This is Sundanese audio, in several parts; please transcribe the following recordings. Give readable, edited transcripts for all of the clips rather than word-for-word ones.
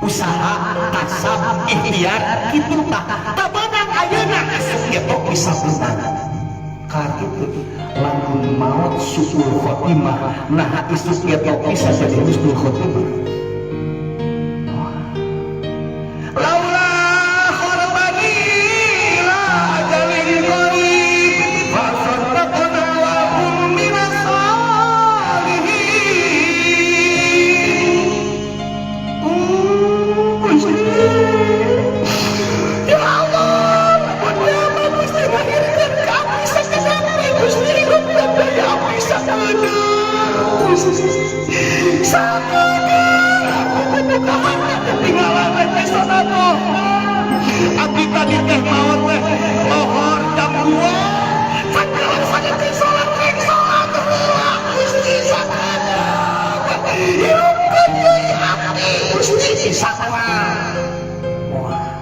Usaha, kasab, ikhtiar kitu tah. Teu beunang ayeuna, isuk getok bisa beunang. Kitu lamun maot suul khotimah, nah isuk getok bisa jadi husnul khotimah. Laula akhartani ila ajalin qarib fa asaddaqna wa akun minas salihin. Gusti. Ya Allah, lamun mah Gusti ngahirkeun ka abdi sakedap teh, Gusti, hirup teh abdi sakedeung. Gusti. Sakedeung aku kudu ka ketinggalan teh sedekah. Abdi tadi teh maot teh lohor jam 2. Can ngalaksanakeun salat rek salat heula, Gusti, sakedeung. Hirupkeun deui abdi, Gusti, sakedeung. Wah.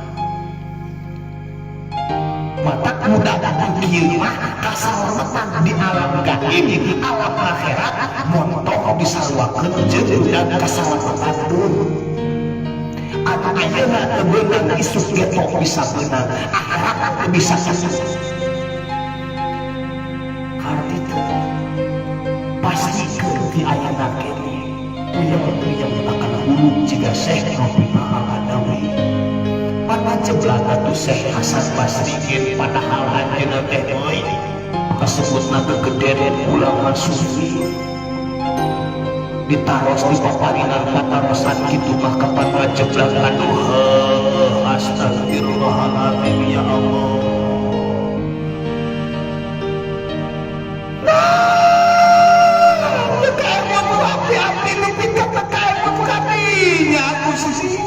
Matak mudah kieu mah kasalamatan di alam gaib, alam akhirat montok disaruakeun jeung dan kasalamatan dulu. Anu ayeuna teu beunang, isuk getok bisa beunang, akhirat teu bisa. Karti teu pastikeun ti ayeuna keneh puyeng-puyeng akan hulu jiga Syekh Rabi'ah Al-Adawi. Pada jeblak atuh Syekh Hasan Basri ge, padahal anjeunna teh euy kasebutna kegeden ulama sufi, ditaros di paparinan patarosan kitu mah kapan ngajeblak. Aduh, heuh, astagfirullahaladzim, ya Allah. Nah, kaemut ku abdi-abdi nepi ka teu kaemut kadinya, Gusti.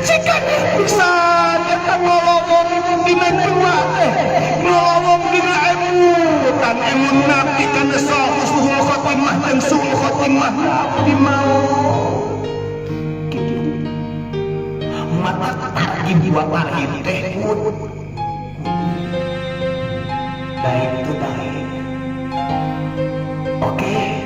Jika pisan eta ngolowong dina jiwa teh, ngolowong dina emutan emun nabi kana husnul khotimah jeung suul khotimah abdi mau kitu. Mata targhib wa tarhib teh kudu baik teu baik. Oke.